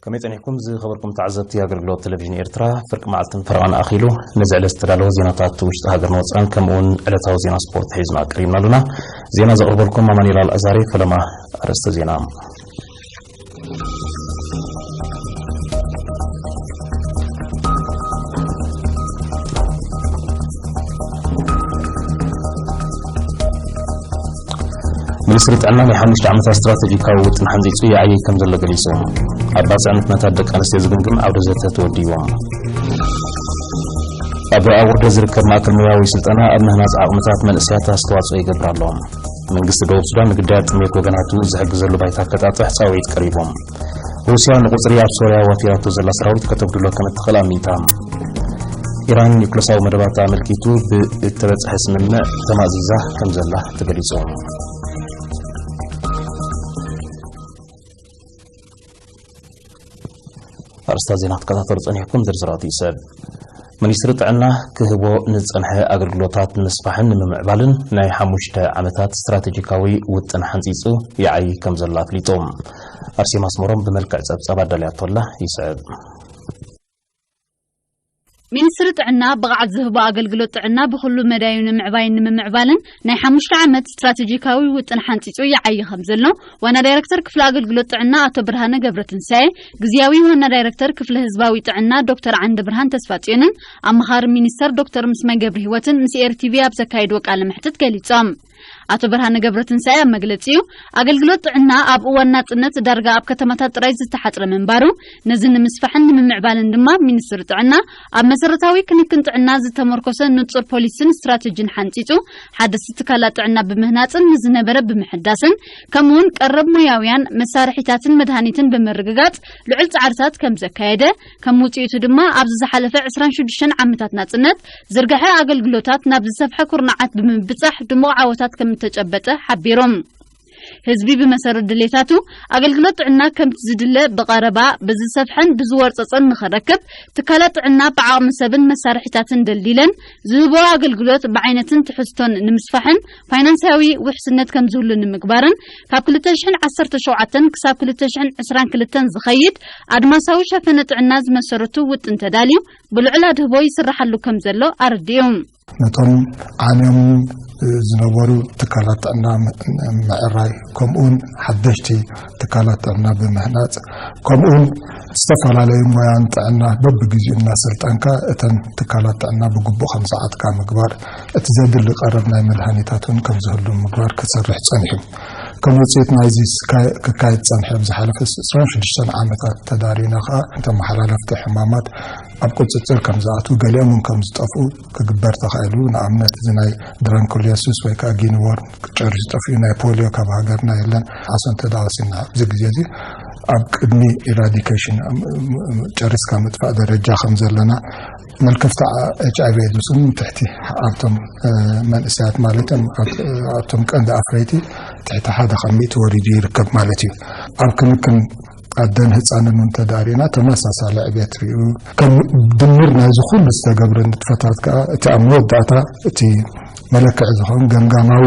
ከመይ ጸኒሕኩም ዝኸበርኩም ተዓዘብቲ ኣገልግሎት ቴሌቪዥን ኤርትራ? ፍርቂ መዓልትን ፈረቓን ኣኺሉ ነዚ ዕለት ዝተዳለወ ዜናታት ውሽጢ ሃገርን ወጻእን ከምኡ እውን ዕለታዊ ዜና ስፖርት ሒዝና ቀሪብና ኣለና። ዜና ዘቕርበልኩም ኣማኑኤል ኣልኣዛሪ። ፈለማ ኣርእስተ ዜና። ሚኒስትሪ ጥዕና ናይ ሓሙሽተ ዓመታት ስትራተጂካዊ ውጥን ሓንጺጹ ይዓይይ ከም ዘሎ ገሊጹ። ኣብ ባጽዕ ምኽንያታት ደቂ ኣንስትዮ ዝግምግም ዓውደ ዘተ ተወዲቡ። ኣብ ኣብ ወደ ዝርከብ ማእከል ሞያዊ ስልጠና ኣብ ምህናጽ ዓቕምታት መንእሰያት ኣስተዋጽኦ ይገብር ኣሎ። መንግስቲ ደቡብ ሱዳን ንግዳያት ጥሜት ወገናቱ ዝሕግዘሉ ባይታ ከጣጥሕ ጻውዒት ቀሪቡ። ሩስያ ንቁጽሪ ኣብ ሶርያ ዋፊራቶ ዘላ ሰራዊት ከተጉድሎ ከም እትኽእል ኣሚታ። ኢራን ኒውክለሳዊ መደባታ ኣመልኪቱ ብእተበጽሐ ስምምዕ ተማእዚዛ ከም ዘላ ተገሊጹ። ኣርእስታት ዜና ክትከታተሉ ጸኒሕኩም፣ ዝርዝራቱ ይስዕብ። ሚኒስትሪ ጥዕና ክህቦ ንዝጸንሐ ኣገልግሎታት ንምስፋሕን ንምምዕባልን ናይ ሓሙሽተ ዓመታት ስትራቴጂካዊ ውጥን ሓንጺጹ ይዓይ ከም ዘሎ ኣፍሊጡ። ኣርሴማ ኣስመሮም ብመልክዕ ጸብጻብ ኣዳልያቶ ኣላ፣ ይስዕብ። ሚኒስትሪ ጥዕና ብቕዓት ዝህቦ ኣገልግሎት ጥዕና ብኹሉ መዳዩ ንምዕባይን ንምምዕባልን ናይ ሓሙሽተ ዓመት ስትራቴጂካዊ ውጥን ሓንጺጹ ይዓይ ከም ዘሎ ዋና ዳይረክተር ክፍሊ ኣገልግሎት ጥዕና ኣቶ ብርሃነ ገብረትንሳኤ፣ ግዝያዊ ዋና ዳይረክተር ክፍሊ ህዝባዊ ጥዕና ዶክተር ዓንደ ብርሃን ተስፋጽዮንን ኣማኻሪ ሚኒስተር ዶክተር ምስማይ ገብረህይወትን ምስ ኤር ቲቪ ኣብ ዘካየድዎ ቃለ መሕትት ገሊጾም። ኣቶ ብርሃነ ገብረትንሳኤ ኣብ መግለጺኡ፣ ኣገልግሎት ጥዕና ኣብ እዋን ናጽነት ዳርጋ ኣብ ከተማታት ጥራይ ዝተሓጽረ ምንባሩ፣ ነዚ ንምስፋሕን ንምምዕባልን ድማ ሚኒስትሪ ጥዕና ኣብ መሰረታዊ ክንክን ጥዕና ዝተመርኮሰ ንጹር ፖሊሲን ስትራተጂን ሓንጺጹ፣ ሓደስቲ ትካላት ጥዕና ብምህናጽን ንዝነበረ ብምሕዳስን፣ ከምኡውን ቀረብ ሞያውያን መሳርሒታትን መድሃኒትን ብምርግጋጽ ልዑል ጻዕርታት ከም ዘካየደ፣ ከም ውጽኢቱ ድማ ኣብዚ ዝሓለፈ ዕስራን ሽዱሽተን ዓመታት ናጽነት ዝርግሐ ኣገልግሎታት ናብ ዝሰፍሐ ኩርናዓት ብምብጻሕ ድሙቕ ዓወታት ከም እተጨበጠ ሓቢሮም። ህዝቢ ብመሰረት ድሌታቱ ኣገልግሎት ጥዕና ከምቲ ዝድለ ብቐረባ፣ ብዝሰፍሐን ብዝወርጸጸን ንኽረክብ፣ ትካላት ጥዕና ብዓቕሚ ሰብን መሳርሒታትን ደልዲለን ዝህቦ ኣገልግሎት ብዓይነትን ትሕዝቶን ንምስፋሕን ፋይናንሳዊ ውሕስነት ከም ዝህሉ ንምግባርን፣ ካብ ክልተ ሽሕን ዓሰርተ ሸውዓተን ክሳብ ክልተ ሽሕን ዕስራን ክልተን ዝኸይድ ኣድማሳዊ ሸፈነ ጥዕና ዝመሰረቱ ውጥን ተዳልዩ ብልዑል ኣድህቦ ይስራሓሉ ከም ዘሎ ኣረዲኡ። ነቶም ዓንዮም ዝነበሩ ትካላት ጥዕና ም-፣ ምዕራይ፣ ከምኡውን ሓደሽቲ ትካላት ጥዕና ብምህናጽ፣ ከምኡውን ዝተፈላለዩ ሞያን ጥዕና በብግዚኡ እናሰልጠንካ እተን ትካላት ጥዕና ብግቡእ ከም ዝዓጥቃ ምግባር፣ እቲ ዘድሊ ቀረብ ናይ መድሃኒታት እውን ከም ዝህሉ ምግባር ክሰርሕ ጸኒሑ። ከም ውጽኢት ናይዚ ስካ-፣ ክካየድ ጸንሐ ኣብ ዝሓለፈ ዕስራን ሽዱሽተን ዓመታት ተዳሪና ከኣ እቶም መሓላለፍቲ ሕማማት ኣብ ቁጽጽር ከም ዝኣትዉ፣ ገሊኦም እውን ከም ዝጠፍኡ ክግበር ተኻኢሉ። ንኣብነት፣ እዚ ናይ ድራንኩሊዮሲስ ወይ ከኣ ጊኒ ወርም ጨርሹ ጠፊኡ፣ ናይ ፖሊዮ ካብ ሃገርና የለን። ዓሶ እንተ ደኣ ወሲድና ኣብዚ ግዜ እዚ ኣብ ቅድሚ ኢራዲኬሽን፣ ጨሪስካ ምጥፋእ ደረጃ ከም ዘለና፣ መልከፍቲ ኤች ኣይ ቪ ኤድስ እውን ትሕቲ ኣብቶም፣ እ፣ መንእሰያት ማለት እዮም፣ ኣብ-፣ ኣብቶም ቀንዲ ኣፍረይቲ ትሕቲ ሓደ ካብ ሚእቲ ወሪዱ ይርከብ ማለት እዩ። ኣብ ክንክን ኣደን ህጻንን እውን ተዳሪና ተመሳሳሊ ዕቤት ርእዩ። ከም ድምር ናይዚ ኩሉ ዝተገብረ ንጥፈታት ከኣ እቲ ኣብ መወዳእታ እቲ መለክዒ ዝኸውን ገምጋማዊ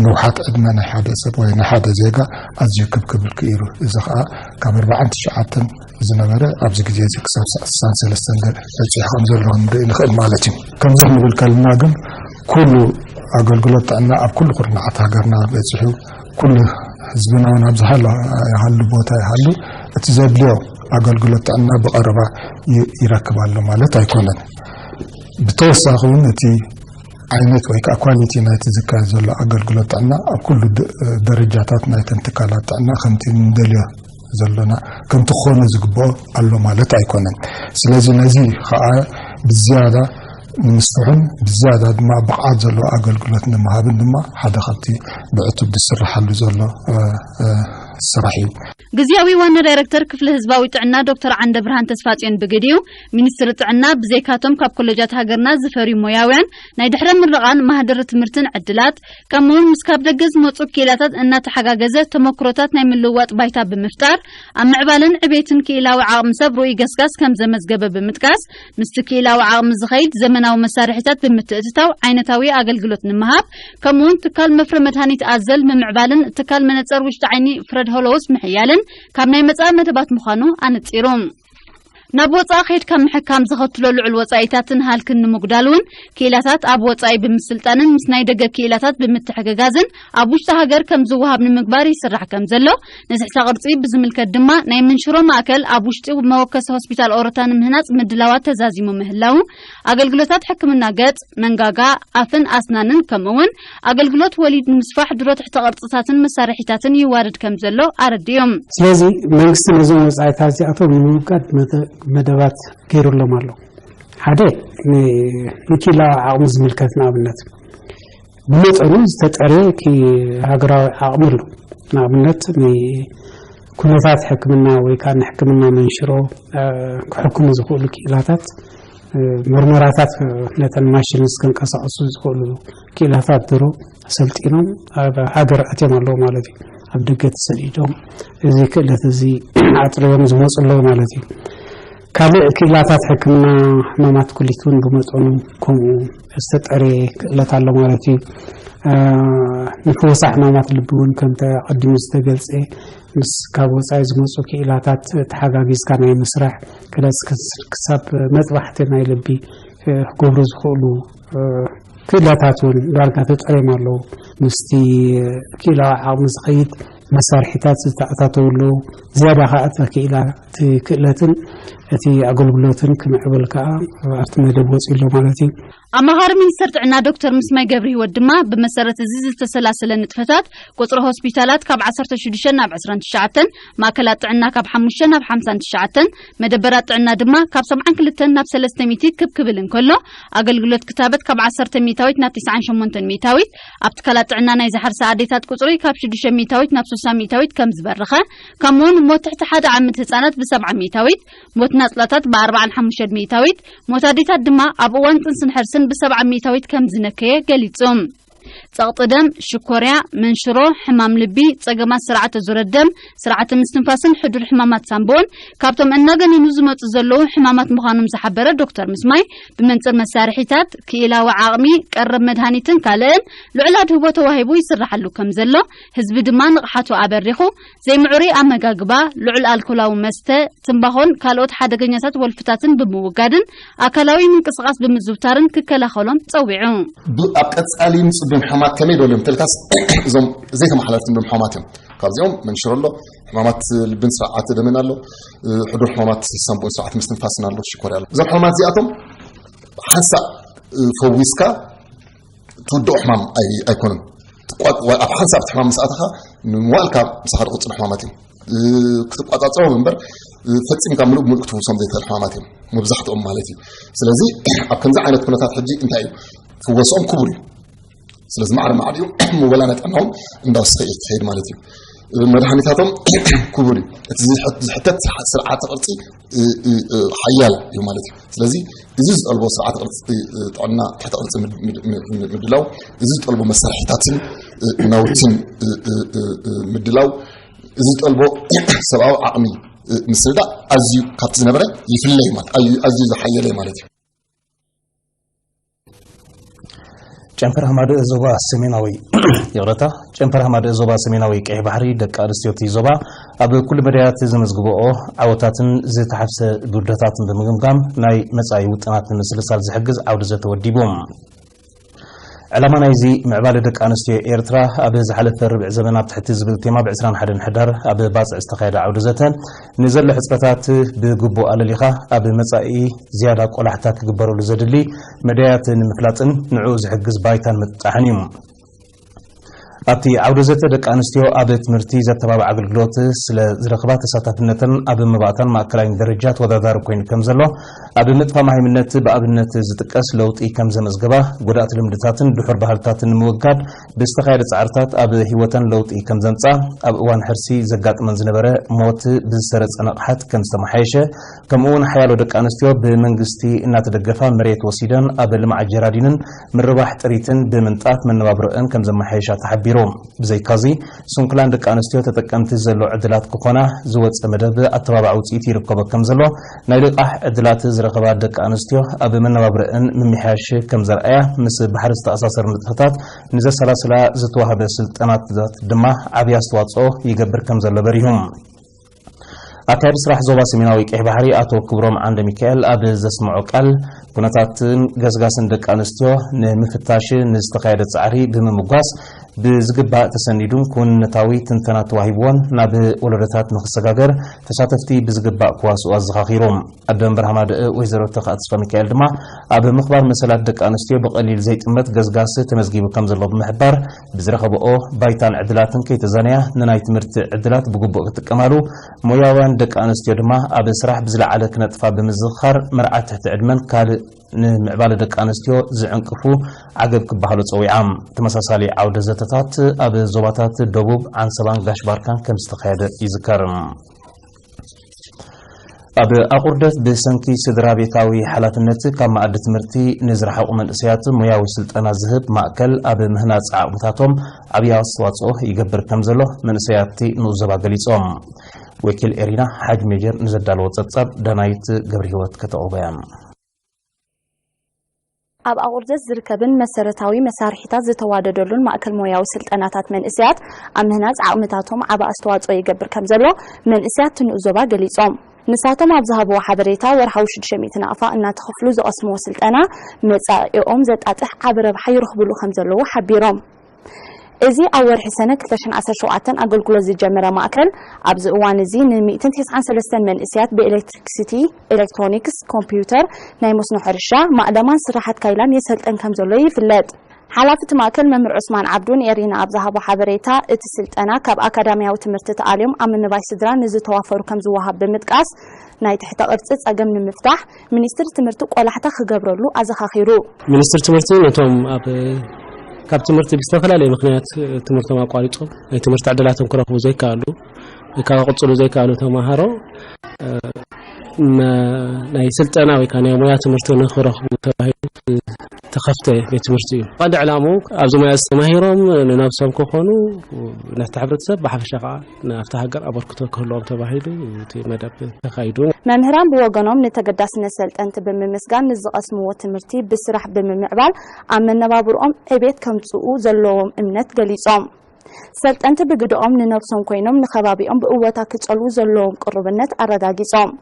ንውሓት ዕድመ ናይ ሓደ ሰብ ወይ ናይ ሓደ ዜጋ ኣዝዩ ክብ ክብል ክኢሉ። እዚ ከኣ ካብ ኣርባዓን ትሽዓተን ዝነበረ ኣብዚ ግዜ እዚ ክሳብ ስሳን ሰለስተን በጺሑ ከም ዘሎ ክንርኢ ንኽእል ማለት እዩ። ከምዚ ክንብል ከለና ግን ኩሉ ኣገልግሎት ጥዕና ኣብ ኩሉ ኩርናዓት ሃገርና በጺሑ፣ ኩሉ ህዝብና እውን ኣብ ዝሃሎ ይሃሉ ቦታ ይሃሉ እቲ ዘድልዮ ኣገልግሎት ጥዕና ብቐረባ ይ-፣ ይረክብ ኣሎ ማለት ኣይኮነን። ብተወሳኺ እውን እቲ ዓይነት ወይ ከዓ ኳሊቲ ናይቲ ዝካየድ ዘሎ ኣገልግሎት ጥዕና ኣብ ኩሉ ድ-፣ ደረጃታት ናይተን ትካላት ጥዕና ከምቲ ንደልዮ ዘሎና ከምቲ ክኾነ ዝግብኦ ኣሎ ማለት ኣይኮነን። ስለዚ ነዚ ከዓ ብዝያዳ ንምስፍሑን ብዝያዳ ድማ ብቕዓት ዘለዎ ኣገልግሎት ንምሃብን ድማ ሓደ ካብቲ ብዕቱብ ዝስራሓሉ ዘሎ፣ እ፣ እ፣ ስራሕ እዩ። ግዝያዊ ዋና ዳይረክተር ክፍሊ ህዝባዊ ጥዕና ዶክተር ዓንደ ብርሃን ተስፋጽዮን ብግዲኡ፣ ሚኒስትሪ ጥዕና ብዘይካቶም ካብ ኮሌጃት ሃገርና ዝፈርዩ ሞያውያን ናይ ድሕረ ምረቓን ማህደረ ትምህርትን ዕድላት፣ ከምኡውን ምስ ካብ ደገ ዝመጹ ክኢላታት እናተሓጋገዘ ተመክሮታት ናይ ምልውዋጥ ባይታ ብምፍጣር፣ ኣብ ምዕባለን ዕቤትን ክኢላዊ ዓቕሚ ሰብ ርኡይ ገስጋስ ከም ዘመዝገበ ብምጥቃስ፣ ምስቲ ክኢላዊ ዓቕሚ ዝኸይድ ዘመናዊ መሳርሒታት ብምትእትታው ዓይነታዊ ኣገልግሎት ንምሃብ፣ ከምኡውን ትካል መፍረ መድሃኒት ኣዘል ምምዕባልን ትካል መነጸር ውሽጢ ዓይኒ ፍረ ሆሎውስ ምሕያልን ካብ ናይ መጻኢ መደባት ምዃኑ ኣነጺሩ። ናብ ወጻኢ ከይድካ ምሕካም ዘኸትሎ ልዑል ወጻኢታትን ሃልክን ንምጉዳል እውን ክኢላታት ኣብ ወጻኢ ብምስልጣንን ምስ ናይ ደገ ክኢላታት ብምትሕግጋዝን ኣብ ውሽጢ ሃገር ከም ዝወሃብ ንምግባር ይስራሕ ከም ዘሎ፣ ንትሕተ ቅርጺ ብዝምልከት ድማ ናይ መንሽሮ ማእከል ኣብ ውሽጢ መወከሲ ሆስፒታል ኦሮታ ንምህናጽ ምድላዋት ተዛዚሙ ምህላው፣ ኣገልግሎታት ሕክምና ገጽ፣ መንጋጋ፣ ኣፍን ኣስናንን ከምኡ እውን ኣገልግሎት ወሊድ ንምስፋሕ ድሮ ትሕተ ቅርጽታትን መሳርሒታትን ይዋርድ ከም ዘሎ ኣረዲኦም። ስለዚ መንግስቲ ነዞም ወጻኢታት እዚኣቶም ንምውጋድ መደ-፣ መደባት ገይሩሎም ኣሎ። ሓደ ን-፣ ንኪላዊ ዓቕሚ ዝምልከት ንኣብነት ብመጠኑ ዝተጠርየ ኪ-፣ ሃገራዊ ዓቕሚ ኣሎ። ንኣብነት ንኩነታት ሕክምና ወይ ከዓ ንሕክምና መንሽሮ፣ እ፣ ክሕክሙ ዝኽእሉ ክኢላታት፣ እ፣ ምርመራታት፣ እ፣ ነተን ማሽንስ ከንቀሳቕሱ ዝኽእሉ ክኢላታት ድሮ ሰልጢኖም ኣብ ሃገር ኣትዮም ኣለዉ ማለት እዩ። ኣብ ደገ ተሰዲዶም እዚ ክእለት እዚ ኣጥርዮም ዝመፁ ኣለዉ ማለት እዩ። ካልእ ክኢላታት ሕክምና ሕማማት ኩሊት እውን ብመጠኑ ከምኡ ዝተጠርየ ክእለት ኣሎ ማለት እዩ። እ፣ ንፍወሳ ሕማማት ልቢ እውን ከምቲ ኣቐዲሙ ዝተገልጸ ምስ ካብ ወጻኢ ዝመጹ ክኢላታት ተሓጋጊዝካ ናይ ምስራሕ ክለስ ክስ-፣ ክሳብ መጥባሕቲ ናይ ልቢ፣ እ፣ ክገብሩ ዝኽእሉ፣ እ፣ ክእለታት እውን ዳርጋ ተጠርዮም ኣለዉ። ምስቲ ክኢላዊ ዓቕሚ ዝኸይድ መሳርሒታት ዝተኣታተውሉ፣ ዝያዳ ከኣ እቲ ክኢላ፣ እቲ ክእለትን እቲ ኣገልግሎትን ክምዕብል ከኣ ኣብቲ መደብ ወጺኡ ኣሎ ማለት እዩ። ኣማኻሪ ሚኒስተር ጥዕና ዶክተር ምስማይ ገብረሂወት ድማ፣ ብመሰረት እዚ ዝተሰላሰለ ንጥፈታት፣ ቁጽሪ ሆስፒታላት ካብ ዓሰርተ ሽዱሽተ ናብ ዕስራን ትሽዓተን፣ ማእከላት ጥዕና ካብ ሓሙሽተ ናብ ሓምሳን ትሽዓተን፣ መደበራት ጥዕና ድማ ካብ ሰብዓን ክልተን ናብ ሰለስተ ሚእቲ ክብ ክብል እንከሎ፣ ኣገልግሎት ክታበት ካብ ዓሰርተ ሚእታዊት ናብ ተስዓን ሸሞንተን ሚእታዊት፣ ኣብ ትካላት ጥዕና ናይ ዝሓርሳ ኣዴታት ቁጽሪ ካብ ሽዱሽተ ሚእታዊት ናብ ስሳ ሚእታዊት ከም ዝበረኸ፣ ከምኡውን ሞት ትሕቲ ሓደ ዓመት ህጻናት ብሰብዓ ሚእታዊት፣ ሞት ናጽላታት ብኣርባዓን ሓሙሽተን ሚእታዊት፣ ሞት ኣዴታት ድማ ኣብ እዋን ጥንስን ሕርስን ብሰብዓ ሚእታዊት ከም ዝነከየ ገሊጹ። ጸቕጢ ደም፣ ሽኮርያ፣ መንሽሮ፣ ሕማም ልቢ፣ ጸገማት ስርዓተ ዙረት ደም፣ ስርዓተ ምስትንፋስን ሕዱር ሕማማት ሳንቦን ካብቶም እናገነኑ ዝመጹ ዘለዉ ሕማማት ምዃኖም ዝሓበረ ዶክተር ምስማይ፣ ብመንጽር መሳርሒታት፣ ክኢላዊ ዓቕሚ፣ ቀረብ መድሃኒትን ካልእን ልዑል ኣድህቦ ተዋሂቡ ይስራሓሉ ከም ዘሎ፣ ህዝቢ ድማ ንቕሓቱ ኣበሪኹ፣ ዘይምዕሩይ ኣመጋግባ፣ ልዑል ኣልኮላዊ መስተ፣ ትምባኾን ካልኦት ሓደገኛታት ወልፍታትን ብምውጋድን ኣካላዊ ምንቅስቓስ ብምዝውታርን ክከላኸሎም ጸዊዑ። ብ-፣ ኣብ ቀጻሊ ንጽብዮም ሕማማት ከመይ ደልዮም ተልካስ እዞም ዘይተመሓላለፍቲ ንብሎም ሕማማት እዮም። ካብዚኦም መንሽሮ ኣሎ፣ ሕማማት ልብን ስርዓተ ደምን ኣሎ፣ እ፣ ሕዱር ሕማማት ሳንቡእን ስርዓተ ምስትንፋስን ኣሎ፣ ሽኮርያ ኣሎ። እዞም ሕማማት እዚኣቶም ሓንሳእ፣ እ፣ ፈዊስካ ትውድኦ ሕማም ኣይ-፣ ኣይኮኑን። ትቋ-፣ ኣብ ሓንሳብ እቲ ሕማም ምስ ኣተኻ ንመዋእልካ ምሳኻ ዝቕጽሉ ሕማማት እዮም። እ፣ ክትቋጻጸሮም እምበር፣ እ፣ ፈጺምካ ምሉእ ብምሉእ ክትፍውሶም ዘይትኽእል ሕማማት እዮም መብዛሕትኦም ማለት እዩ። ስለዚ ኣብ ከምዚ ዓይነት ኩነታት ሕጂ እንታይ እዩ? ፍወስኦም ክቡር እዩ። ስለዚ ማዕረ ማዕሪኡ ምወላ ነጠናዎም እንዳወሰኸ እዩ ትኸይድ ማለት እዩ። እ፣ መድሃኒታቶም ክቡር እዩ። እቲ ዝሕት-፣ ዝሕተት ስርዓተ ቅርጺ እ፣ እ፣ እ፣ ሓያል እዩ ማለት እዩ። ስለዚ እዚ ዝጠልቦ ስርዓተ ቅርጺ፣ እ፣ እ፣ ጥዕና ትሕተ ቅርጺ ምድ-፣ ምድ-፣ ምድ-፣ ምድ-፣ ምድላው፣ እዚ ዝጠልቦ መሳርሒታትን፣ እ፣ ናውትን፣ እ፣ እ፣ እ፣ እ፣ ምድላው፣ እዚ ዝጠልቦ ሰብኣዊ ዓቕሚ፣ እ፣ ምስርዳእ ኣዝዩ ካብቲ ዝነበረ ይፍለ እዩ ማለት፣ ኣዝዩ፣ ኣዝዩ ዝሓየለ እዩ ማለት እዩ። ጨንፈር ሃማደእ ዞባ ሰሜናዊ፣ ይቕረታ፣ ጨንፈር ሃማደእ ዞባ ሰሜናዊ ቀይሕ ባሕሪ ደቂ ኣንስትዮ እቲ ዞባ ኣብ ኩሉ መዳያት ዘመዝግበኦ ዓወታትን ዝተሓፍሰ ጉድለታትን ብምግምጋም ናይ መጻኢ ውጥናት ንምስልሳል ዝሕግዝ ዓውዲ ዘተ ወዲቡ። ዕላማ ናይዚ ምዕባለ ደቂ ኣንስትዮ ኤርትራ ኣብ ዝሓለፈ ርብዒ ዘመን ኣብ ትሕቲ ዝብል ቴማ ብ ዕስራን ሓደን ሕዳር ኣብ ባጽዕ ዝተኻየደ ዓውዲ ዘተ ንዘሎ ሕጽረታት ብግቡእ ኣለሊኻ ኣብ መጻኢ ዝያዳ ቆላሕታ ክግበረሉ ዘድሊ መዳያት ንምፍላጥን ንዕኡ ዝሕግዝ ባይታ ንምጥጣሕን እዩ። ኣብቲ ዓውደ ዘተ ደቂ ኣንስትዮ ኣብ ትምህርቲ ዘተባብዕ ኣገልግሎት ስለ ዝረኽባ ተሳታፍነተን ኣብ መባእታን ማእከላይን ደረጃ ተወዳዳሪ ኮይኑ ከም ዘሎ፣ ኣብ ምጥፋእ መሃይምነት ብኣብነት ዝጥቀስ ለውጢ ከም ዘመዝገባ፣ ጎዳእቲ ልምድታትን ድሑር ባህልታትን ንምውጋድ ብዝተኻየደ ጻዕርታት ኣብ ህይወተን ለውጢ ከም ዘምጻ፣ ኣብ እዋን ሕርሲ ዘጋጥመን ዝነበረ ሞት ብዝሰረጸ ንቕሓት ከም ዝተመሓየሸ፣ ከምኡ እውን ሓያሎ ደቂ ኣንስትዮ ብመንግስቲ እናተደገፋ መሬት ወሲደን ኣብ ልምዓት ጀራዲንን ምርባሕ ጥሪትን ብምንጣፍ መነባብሮአን ከም ዘመሓየሻ ተሓቢሩ። ብዘይካዚ፣ ስንኩላን ደቂ ኣንስትዮ ተጠቀምቲ ዘሎ ዕድላት ክኾና ዝወፀ መደብ ኣተባባዕ ውፅኢት ይርከቦ ከም ዘሎ፣ ናይ ልቓሕ ዕድላት ዝረኸባ ደቂ ኣንስትዮ ኣብ መነባብረአን ምምሕያሽ ከም ዘርኣያ፣ ምስ ባሕሪ ዝተኣሳሰር ንጥፈታት ንዘሰላስላ ዝተዋህበ ስልጠናታት ድማ ዓብዪ ኣስተዋፅኦ ይገብር ከም ዘሎ በሪሁ። ኣካያዲ ስራሕ ዞባ ሰሜናዊ ቀይሕ ባሕሪ ኣቶ ክብሮም ዓንደ ሚካኤል ኣብ ዘስምዖ ቃል፣ ኩነታትን ገስጋስን ደቂ ኣንስትዮ ንምፍታሽ ንዝተኻየደ ጻዕሪ ብምምጓስ፣ ብዝግባእ ተሰኒዱን ክውንነታዊ ትንተና ተዋሂብዎን ናብ ወለዶታት ንኽሰጋገር ተሳተፍቲ ብዝግባእ ክዋስኡ ኣዘኻኺሩ። ኣደ መንበር ሃማደእ ወይዘሮ ተኽኣ ተስፋ ሚካኤል ድማ፣ ኣብ ምኽባር መሰላት ደቂ ኣንስትዮ ብቐሊል ዘይጥመት ገስጋስ ተመዝጊቡ ከም ዘሎ ብምሕባር፣ ብዝረኸብኦ ባይታን ዕድላትን ከይተዛነያ፣ ንናይ ትምህርቲ ዕድላት ብግቡእ ክጥቀማሉ፣ ሞያውያን ደቂ ኣንስትዮ ድማ ኣብ ስራሕ ብዝለዓለ ክነጥፋ ብምዝኽኻር፣ መርዓት ትሕቲ ዕድመን ካልእ ንምዕባለ ደቂ ኣንስትዮ ዝዕንቅፉ ዓገብ ክበሃሉ ጸዊዓ። ተመሳሳሊ ዓውደ ዘተታት ኣብ ዞባታት ደቡብ፣ ዓንሰባን ጋሽ ባርካን ከም ዝተኻየደ ይዝከር። ኣብ ኣቑርደት ብሰንኪ ስድራ ቤታዊ ሓላፍነት ካብ መኣዲ ትምህርቲ ንዝረሓቑ መንእሰያት ሞያዊ ስልጠና ዝህብ ማእከል ኣብ ምህናጽ ዓቕምታቶም ዓብዪ ኣስተዋጽኦ ይገብር ከም ዘሎ መንእሰያት ንኡስ ዞባ ገሊጾም። ወኪል ኤሪና ሓጅ ሜጀር ንዘዳለዎ ጸብጻብ ዳናይት ገብረ ህይወት ከተቕርቦ እያ። ኣብ ኣቑርደት ዝርከብን መሰረታዊ መሳርሒታት ዝተዋደደሉን ማእከል ሞያዊ ስልጠናታት መንእሰያት ኣብ ምህናጽ ዓቕምታቶም ዓቢ ኣስተዋጽኦ ይገብር ከም ዘሎ መንእሰያት እቲ ንኡስ ዞባ ገሊጾም። ንሳቶም ኣብ ዝሃብዎ ሓበሬታ፣ ወርሓዊ ሽዱሽተ ሚእቲ ናቕፋ እናተኸፍሉ ዝቐስምዎ ስልጠና መጻኢኦም ዘጣጥሕ ዓቢ ረብሓ ይረኽብሉ ከም ዘለዉ ሓቢሮም። እዚ ኣብ ወርሒ ሰነ ክልተ ሽሕን ዓሰርተ ሸውዓተን ኣገልግሎት ዝጀመረ ማእከል፣ ኣብዚ እዋን እዚ ንሚእትን ተስዓን ሰለስተን መንእሰያት ብኤሌክትሪክሲቲ፣ ኤሌክትሮኒክስ፣ ኮምፒውተር፣ ናይ መስኖ ሕርሻ፣ ማእለማን ስራሓት ካይላን የሰልጥን ከም ዘሎ ይፍለጥ። ሓላፊ እቲ ማእከል መምህር ዑስማን ዓብዱ ንኤሪና ኣብ ዝሃቦ ሓበሬታ፣ እቲ ስልጠና ካብ ኣካዳሚያዊ ትምህርቲ ተኣልዮም ኣብ ምንባይ ስድራ ንዝተዋፈሩ ከም ዝወሃብ ብምጥቃስ፣ ናይ ትሕተ ቅርጺ ጸገም ንምፍታሕ፣ ሚኒስትሪ ትምህርቲ ቆላሕታ ክገብረሉ ኣዘኻኺሩ። ሚኒስትሪ ትምህርቲ ነቶም ኣብ፣ ካብ ትምህርቲ ብዝተፈላለየ ምኽንያት ትምህርቶም ኣቋሪጾም ናይ ትምህርቲ ዕድላቶም ክረኽቡ ዘይከኣሉ፣ ወይ ከዓ ክቕጽሉ ዘይከኣሉ ተማሃሮ፣ እ፣ መ-፣ ናይ ስልጠና ወይ ከዓ ናይ ሞያ ትምህርቲ ንኽረኽቡ ተባሂሉ ዝተኸፍተ ቤት ትምህርቲ እዩ። ቀንዲ ዕላምኡ ኣብዚ ሞያ እዚ ተማሂሮም ንነብሶም ክኾኑ፣ ነቲ ሕብረተሰብ ብሓፈሻ ከዓ ንኣብቲ ሃገር ኣበርክቶ ክህልዎም ተባሂሉ እቲ መደብ ተኻይዱ። መምህራን ብወገኖም ንተገዳስነት ሰልጠንቲ ብምምስጋን፣ ንዝቐስምዎ ትምህርቲ ብስራሕ ብምምዕባል ኣብ መነባብርኦም ዕቤት ከምጽኡ ዘለዎም እምነት ገሊጾም። ሰልጠንቲ ብግደኦም ንነብሶም ኮይኖም ንኸባቢኦም ብእወታ ክጸልዉ ዘለዎም ቅሩብነት ኣረጋጊጾም።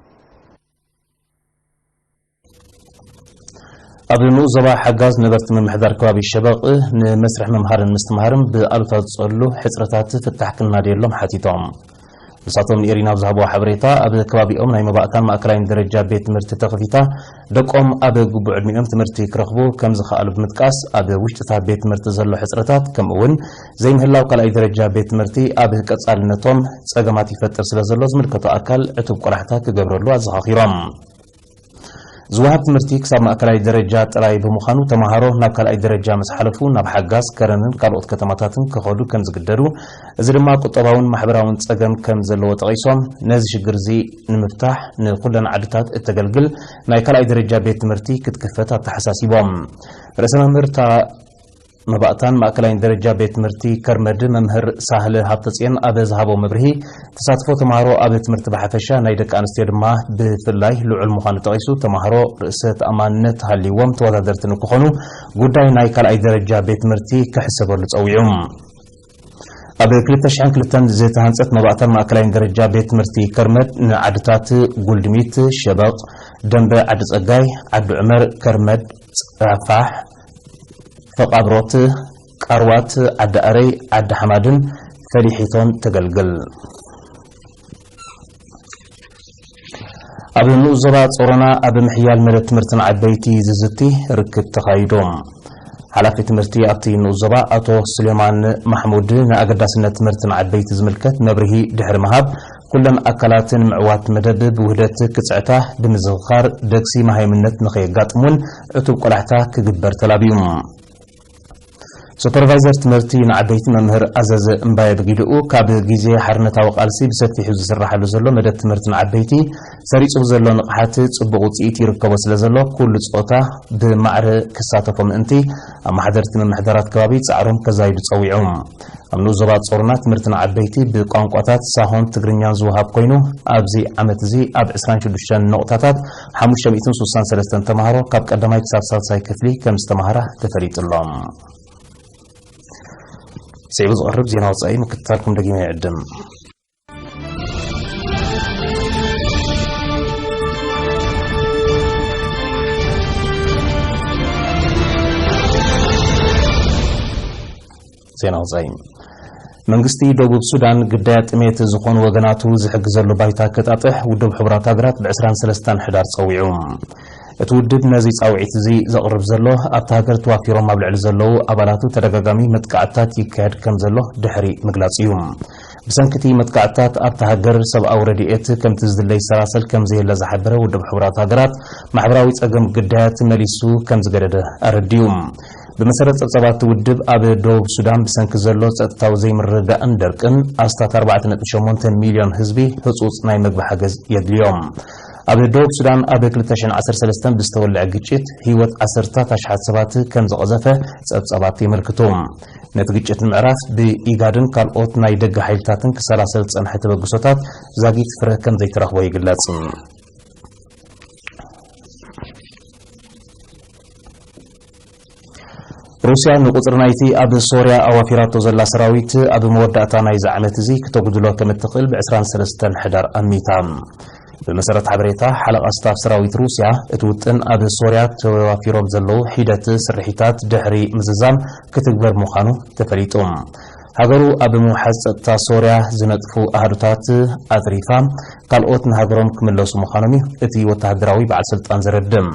ኣብ ንኡስ ዞባ ሓጋዝ ነበርቲ ምምሕዳር ከባቢ ሸበቕ ንመስርሕ ምምሃርን ምስትምሃርን ብኣሉታ ዝጸሉ ሕጽረታት ፍታሕ ክናደየሎም ሓቲቶም። ንሳቶም ንኤሪና ኣብ ዝሃብዎ ሓበሬታ፣ ኣብ ከባቢኦም ናይ መባእታን ማእከላይን ደረጃ ቤት ትምህርቲ ተኸፊታ፣ ደቆም ኣብ ግቡእ ዕድሚኦም ትምህርቲ ክረኽቡ ከም ዝኸኣሉ ብምጥቃስ፣ ኣብ ውሽጢ እታ ቤት ትምህርቲ ዘሎ ሕጽረታት፣ ከምኡ እውን ዘይምህላው ካልኣይ ደረጃ ቤት ትምህርቲ ኣብ ቀጻልነቶም ጸገማት ይፈጥር ስለ ዘሎ፣ ዝምልከቶ ኣካል ዕቱብ ቆላሕታ ክገብረሉ ኣዘኻኺሮም። ዝወሃብ ትምህርቲ ክሳብ ማእከላይ ደረጃ ጥራይ ብምዃኑ፣ ተማሃሮ ናብ ካልኣይ ደረጃ ምስ ሓለፉ፣ ናብ ሓጋዝ፣ ከረንን ካልኦት ከተማታትን ክኸዱ ከም ዝግደዱ፣ እዚ ድማ ቁጠባውን ማሕበራውን ጸገም ከም ዘለዎ ጠቒሶም፣ ነዚ ሽግር እዚ ንምፍታሕ ንኹለን ዓድታት እተገልግል ናይ ካልኣይ ደረጃ ቤት ትምህርቲ ክትክፈት ኣተሓሳሲቦም። ርእሰ መምህር እታ መባእታን ማእከላይን ደረጃ ቤት ትምህርቲ ከርመድ መምህር ሳህለ ሃብተጽዮን ኣብ ዝሃቦ መብርሂ፣ ተሳትፎ ተማሃሮ ኣብ ትምህርቲ ብሓፈሻ፣ ናይ ደቂ ኣንስትዮ ድማ ብፍላይ ልዑል ምዃኑ ጠቒሱ፣ ተማሃሮ ርእሰ ተኣማንነት ሃልይዎም ተወዳደርቲ ንክኾኑ ጉዳይ ናይ ካልኣይ ደረጃ ቤት ትምህርቲ ክሕሰበሉ ጸዊዑ። ኣብ ክልተ ሽሕን ክልተን ዝተሃንጸት መባእታን ማእከላይን ደረጃ ቤት ትምህርቲ ከርመድ ንዓድታት ጉልድሚት፣ ሸበቕ፣ ደንበ፣ ዓዲ ጸጋይ፣ ዓዲ ዑመር፣ ከርመድ፣ ጻፋሕ፣ ፈቓብሮት፣ ቃርዋት፣ ዓዲ ኣረይ፣ ዓዲ ሓማድን ፈሊሒቶን ተገልግል። ኣብ ንኡስ ዞባ ጾሮና ኣብ ምሕያል መደብ ትምህርትን ዓበይቲ ዝዝቲ ርክብ ተኻይዱ። ሓላፊ ትምህርቲ ኣብቲ ንኡስ ዞባ ኣቶ ሱሌማን ማሕሙድ ንኣገዳስነት ትምህርትን ዓበይቲ ዝምልከት መብርሂ ድሕሪ ምሃብ፣ ኩለን ኣካላት ንምዕዋት መደብ ብውህደት ክጽዕታ ብምዝኽኻር፣ ደግሲ መሃይምነት ንኸየጋጥም እውን ዕቱብ ቆላሕታ ክግበር ተላብዩ። ሱፐርቫይዘር ትምህርቲ ንዓበይቲ መምህር ኣዘዘ እምባየ ብጊድኡ፣ ካብ ግዜ ሓርነታዊ ቃልሲ ብሰፊሑ ዝስራሓሉ ዘሎ መደብ ትምህርቲ ንዓበይቲ ሰሪጹ ዘሎ ንቕሓት ጽቡቕ ውጽኢት ይርከቦ ስለ ዘሎ፣ ኩሉ ጾታ ብማዕረ ክሳተፎ ምእንቲ ኣመሓደርቲ ምምሕዳራት ከባቢ ጻዕሮም ከዛይዱ ጸዊዑ። ኣብ ንኡስ ዞባ ጾሮና ትምህርቲ ንዓበይቲ ብቋንቋታት ሳሆን ትግርኛን ዝወሃብ ኮይኑ፣ ኣብዚ ዓመት እዚ ኣብ ዕስራን ሽዱሽተን ነቑጣታት ሓሙሽተ ሚእትን ስሳን ሰለስተን ተማሃሮ ካብ ቀዳማይ ክሳብ ሳልሳይ ክፍሊ ከም ዝተማህራ ተፈሊጡ ኣሎ። ስዒቡ ዝቐርብ ዜና ወጻኢ ምክትታልኩም ደጊመ ይዕድም። ዜና ወጻኢ። መንግስቲ ደቡብ ሱዳን ግዳያት ጥሜት ዝኾኑ ወገናቱ ዝሕግዘሉ ባይታ ክጣጥሕ ውድብ ሕቡራት ሃገራት ብ ዕስራን ሰለስተን ሕዳር ጸዊዑ። እቲ ውድብ ነዚ ጻውዒት እዚ ዘቕርብ ዘሎ ኣብታ ሃገር ተዋፊሮም ኣብ ልዕሊ ዘለዉ ኣባላቱ ተደጋጋሚ መጥቃዕትታት ይካየድ ከም ዘሎ ድሕሪ ምግላጽ እዩ። ብሰንኪ እቲ መጥቃዕትታት ኣብታ ሃገር ሰብኣዊ ረድኤት ከምቲ ዝድለ ይሰላሰል ከም ዘየለ ዝሓበረ ውድብ ሕቡራት ሃገራት፣ ማሕበራዊ ጸገም ግዳያት መሊሱ ከም ዝገደደ ኣረዲኡ። ብመሰረት ጸብጻባት ውድብ፣ ኣብ ደቡብ ሱዳን ብሰንኪ ዘሎ ጸጥታዊ ዘይምርግጋእን ደርቅን ኣስታት ኣርባዕተ ነጥቢ ሸሞንተ ሚልዮን ህዝቢ ህጹጽ ናይ መግቢ ሓገዝ የድልዮም። ኣብ ደቡብ ሱዳን ኣብ ክልተ ሽሕን ዓሰርተ ሰለስተን ብዝተወልዐ ግጭት ህይወት ዓሰርታት ኣሽሓት ሰባት ከም ዝቐዘፈ ጸብጻባት የመልክቱ። ነቲ ግጭት ንምዕራፍ ብኢጋድን ካልኦት ናይ ደገ ሓይልታትን ክሰላሰል ዝጸንሐ ተበግሶታት ዛጊት ፍረ ከም ዘይተረኽቦ ይግለጽ። ሩስያ ንቁጽሪ ናይቲ ኣብ ሶርያ ኣዋፊራቶ ዘላ ሰራዊት ኣብ መወዳእታ ናይዚ ዓመት እዚ ክተጉድሎ ከም እትኽእል ብ ዕስራን ሰለስተን ሕዳር ኣሚታ። ብመሰረት ሓበሬታ ሓለቓ ስታፍ ሰራዊት ሩስያ፣ እቲ ውጥን ኣብ ሶርያ ተዋፊሮም ዘለዉ ሒደት ስርሒታት ድሕሪ ምዝዛም ክትግበር ምዃኑ ተፈሊጡ። ሃገሩ ኣብ ምውሓዝ ጸጥታ ሶርያ ዝነጥፉ ኣሃዱታት ኣትሪፋ፣ ካልኦት ንሃገሮም ክምለሱ ምዃኖም እዩ እቲ ወተሃደራዊ በዓል ስልጣን ዘረድእ።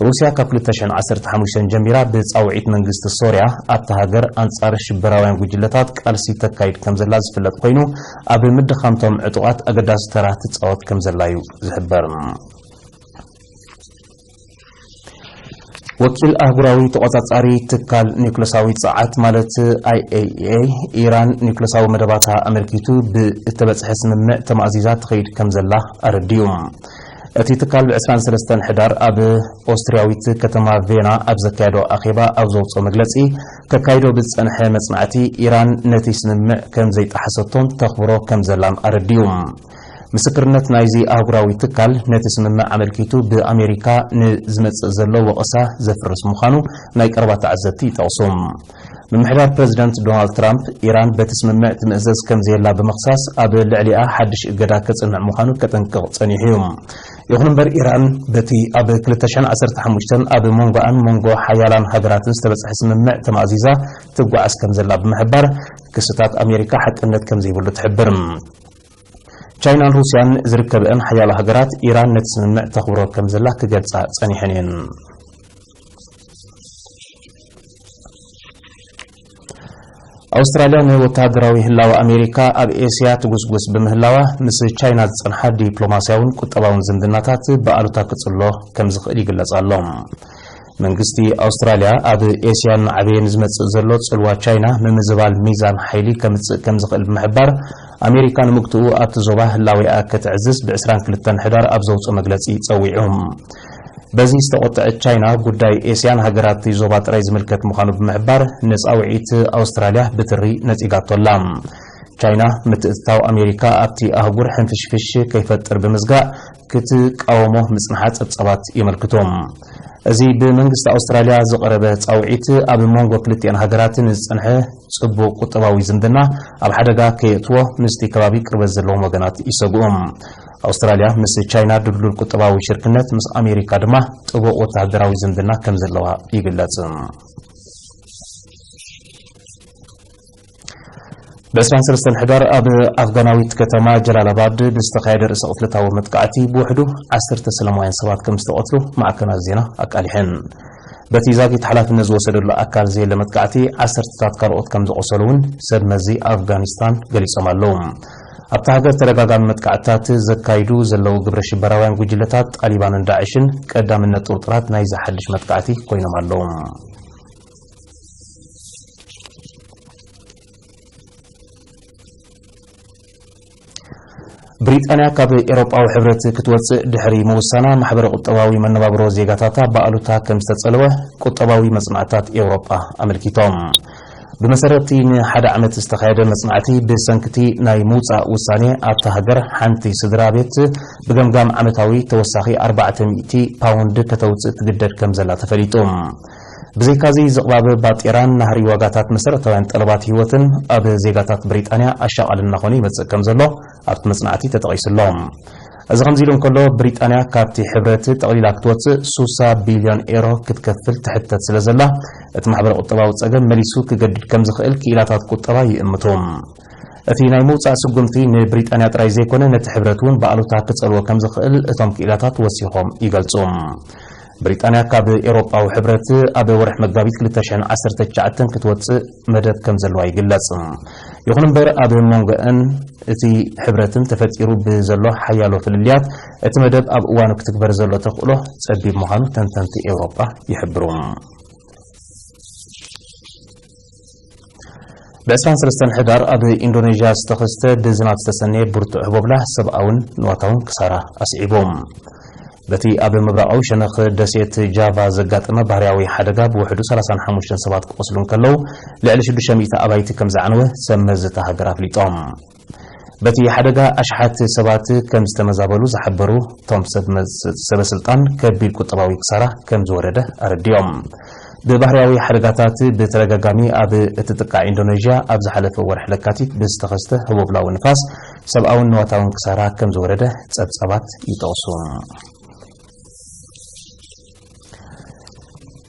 ሩስያ ካብ ክልተ ሽሕን ዓሰርተ ሓሙሽተን ጀሚራ ብጻውዒት መንግስቲ ሶርያ ኣብታ ሃገር ኣንጻር ሽበራውያን ጉጅለታት ቃልሲ ተካይድ ከም ዘላ ዝፍለጥ ኮይኑ፣ ኣብ ምድኻምቶም ዕጡቓት ኣገዳሲ ተራ ትጻወት ከም ዘላ እዩ ዝሕበር። ወኪል ኣህጉራዊ ተቖጻጻሪ ትካል ኒውክለሳዊ ጸዓት ማለት ኣይ ኤ ኢ ኤ፣ ኢራን ኒውክለሳዊ መደባታ ኣመልኪቱ ብእተበጽሐ ስምምዕ ተማእዚዛ ትኸይድ ከም ዘላ ኣረዲኡ። እቲ ትካል ብ ዕስራን ሰለስተን ሕዳር ኣብ ኦስትርያዊት ከተማ ቬና ኣብ ዘካየዶ ኣኼባ ኣብ ዘውጽኦ መግለጺ፣ ከካይዶ ብዝጸንሐ መጽናዕቲ፣ ኢራን ነቲ ስምምዕ ከም ዘይጠሓሰቶን ተኽብሮ ከም ዘላን ኣረዲኡ። ምስክርነት ናይዚ ኣህጉራዊ ትካል ነቲ ስምምዕ ኣመልኪቱ ብኣሜሪካ ንዝመጽእ ዘሎ ወቐሳ ዘፍርስ ምዃኑ ናይ ቀረባ ተዓዘብቲ ይጠቕሱ። ምምሕዳር ፕረዚደንት ዶናልድ ትራምፕ፣ ኢራን በቲ ስምምዕ ትምእዘዝ ከም ዘየላ ብምኽሳስ፣ ኣብ ልዕሊኣ ሓድሽ እገዳ ከጽንዕ ምዃኑ ከጠንቅቕ ጸኒሑ እዩ። ይኹን እምበር፣ ኢራን በቲ ኣብ ክልተ ሽሕን ዓሰርተ ሓሙሽተን ኣብ መንጎኣን መንጎ ሓያላን ሃገራትን ዝተበጽሐ ስምምዕ ተማእዚዛ ትጓዓዝ ከም ዘላ ብምሕባር፣ ክስታት ኣሜሪካ ሓቅነት ከም ዘይብሉ ትሕብር። ቻይናን ሩስያን ዝርከበአን ሓያሎ ሃገራት፣ ኢራን ነቲ ስምምዕ ተኽብሮ ከም ዘላ ክገልጻ ጸኒሐን እየን። ኣውስትራልያ ንወተሃደራዊ ህላወ ኣሜሪካ ኣብ ኤስያ ትጉስጉስ ብምህላዋ፣ ምስ ቻይና ዝጸንሓ ዲፕሎማስያውን ቁጠባውን ዝምድናታት ብኣሉታ ክጽሎ ከም ዝኽእል ይግለጽ ኣሎ። መንግስቲ ኣውስትራልያ፣ ኣብ ኤስያን ማዕበየን ዝመጽእ ዘሎ ጽልዋ ቻይና ምምዝባል ሚዛን ሓይሊ ከምጽእ ከም ዝኽእል ብምሕባር፣ ኣሜሪካ ንምግትኡ ኣብቲ ዞባ ህላዌኣ ከተዕዝዝ ብ ዕስራን ክልተን ሕዳር ኣብ ዘውጽኦ መግለጺ ጸዊዑ። በዚ ዝተቖጠዐት ቻይና፣ ጉዳይ ኤስያን ሃገራት እቲ ዞባ ጥራይ ዝምልከት ምዃኑ ብምሕባር፣ ንጻውዒት ኣውስትራልያ ብትሪ ነጺጋቶ ኣላ። ቻይና፣ ምትእትታው ኣሜሪካ ኣብቲ ኣህጉር ሕንፍሽፍሽ ከይፈጥር ብምስጋእ ክትቃወሞ ምጽንሓ ጸብጻባት የመልክቱ። እዚ ብመንግስቲ ኣውስትራልያ ዝቐረበ ጻውዒት፣ ኣብ መንጎ ክልቲኣን ሃገራት ንዝጸንሐ ጽቡቕ ቁጠባዊ ዝምድና ኣብ ሓደጋ ከየእትዎ ምስቲ ከባቢ ቅርበት ዘለዎም ወገናት ይሰግኡ። ኣውስትራልያ ምስ ቻይና ድልዱል ቁጠባዊ ሽርክነት፣ ምስ ኣሜሪካ ድማ ጥቡቕ ወተሃደራዊ ዝምድና ከም ዘለዋ ይግለጽ። ብ ዕስራን ሰለስተን ሕዳር ኣብ ኣፍጋናዊት ከተማ ጀላላባድ ብዝተኻየደ ርእሰ ቅትለታዊ መጥቃዕቲ ብውሕዱ ዓሰርተ ሰላማውያን ሰባት ከም ዝተቐትሉ ማዕከናት ዜና ኣቃሊሐን። በቲ ዛጊት ሓላፍነት ዝወሰደሉ ኣካል ዘየለ መጥቃዕቲ፣ ዓሰርተታት ካልኦት ከም ዝቖሰሉ እውን ሰብ መዚ ኣፍጋኒስታን ገሊጾም ኣለዉ። ኣብታ ሃገር ተደጋጋሚ መጥቃዕትታት ዘካይዱ ዘለዉ ግብረ ሽበራውያን ጉጅለታት ጣሊባንን ዳዕሽን ቀዳምነት ጥርጡራት ናይዚ ሓድሽ መጥቃዕቲ ኮይኖም ኣለዉ። ብሪጣንያ ካብ ኤውሮጳዊ ሕብረት ክትወጽእ ድሕሪ ምውሳና፣ ማሕበረ ቁጠባዊ መነባብሮ ዜጋታታ ብኣሉታ ከም ዝተጸለወ ቁጠባዊ መጽናዕትታት ኤውሮጳ ኣመልኪቶም። ብመሰረት እቲ ንሓደ ዓመት ዝተኻየደ መጽናዕቲ፣ ብሰንክቲ ናይ ምውጻእ ውሳኔ ኣብታ ሃገር ሓንቲ ስድራ ቤት ብገምጋም ዓመታዊ ተወሳኺ ኣርባዕተ ሚእቲ ፓውንድ ከተውጽእ ትግደድ ከም ዘላ ተፈሊጡ። ብዘይካዚ፣ ዝቕባበ ባጤራን ናህሪ ዋጋታት መሰረታውያን ጠለባት ህይወትን ኣብ ዜጋታት ብሪጣንያ ኣሻቓሊ እናኾነ ይመጽእ ከም ዘሎ ኣብቲ መጽናዕቲ ተጠቒሱ ኣሎ። እዚ ከምዚ ኢሉ እንከሎ፣ ብሪጣንያ ካብቲ ሕብረት ጠቕሊላ ክትወጽእ ሱሳ ቢልዮን ኤሮ ክትከፍል ትሕተት ስለ ዘላ፣ እቲ ማሕበረ ቁጠባዊ ጸገም መሊሱ ክገድድ ከም ዝኽእል ክኢላታት ቁጠባ ይእምቱ። እቲ ናይ ምውጻእ ስጉምቲ ንብሪጣንያ ጥራይ ዘይኮነ፣ ነቲ ሕብረት እውን ብኣሉታ ክጸልዎ ከም ዝኽእል እቶም ክኢላታት ወሲኾም ይገልጹ። ብሪጣንያ ካብ ኤውሮጳዊ ሕብረት ኣብ ወርሒ መጋቢት ክልተ ሽሕን ዓሰርተ ትሽዓተን ክትወጽእ መደብ ከም ዘለዋ ይግለጽ። ይኹን እምበር፣ ኣብ መንጎአን እቲ ሕብረትን ተፈጢሩ ብዘሎ ሓያሎ ፍልልያት፣ እቲ መደብ ኣብ እዋኑ ክትግበር ዘሎ ተኽእሎ ጸቢብ ምዃኑ ተንተንቲ ኤውሮጳ ይሕብሩ። ብ ዕስራን ሰለስተን ሕዳር ኣብ ኢንዶኔዥያ ዝተኸስተ ብዝናብ ዝተሰነየ ብርቱዕ ህቦብላ ሰብኣውን ንዋታውን ክሳራ ኣስዒቡ። በቲ ኣብ ምብራቓዊ ሸነኽ ደሴት ጃቫ ዘጋጠመ ባህርያዊ ሓደጋ ብውሕዱ ሰላሳን ሓሙሽተን ሰባት ክቖስሉ እንከለዉ፣ ልዕሊ ሽዱሽተ ሚእቲ ኣባይቲ ከም ዝዓነወ ሰብ መዚ እታ ሃገር ኣፍሊጦም። በቲ ሓደጋ ኣሽሓት ሰባት ከም ዝተመዛበሉ ዝሓበሩ እቶም ሰብ መስ-፣ ሰበ ስልጣን፣ ከቢድ ቁጠባዊ ክሳራ ከም ዝወረደ ኣረዲኦም። ብባህርያዊ ሓደጋታት ብተደጋጋሚ ኣብ እትጥቃዕ ኢንዶኔዥያ፣ ኣብ ዝሓለፈ ወርሒ ለካቲት ብዝተኸስተ ህቦብላዊ ንፋስ ሰብኣውን ንዋታውን ክሳራ ከም ዝወረደ ጸብጻባት ይጠቕሱ።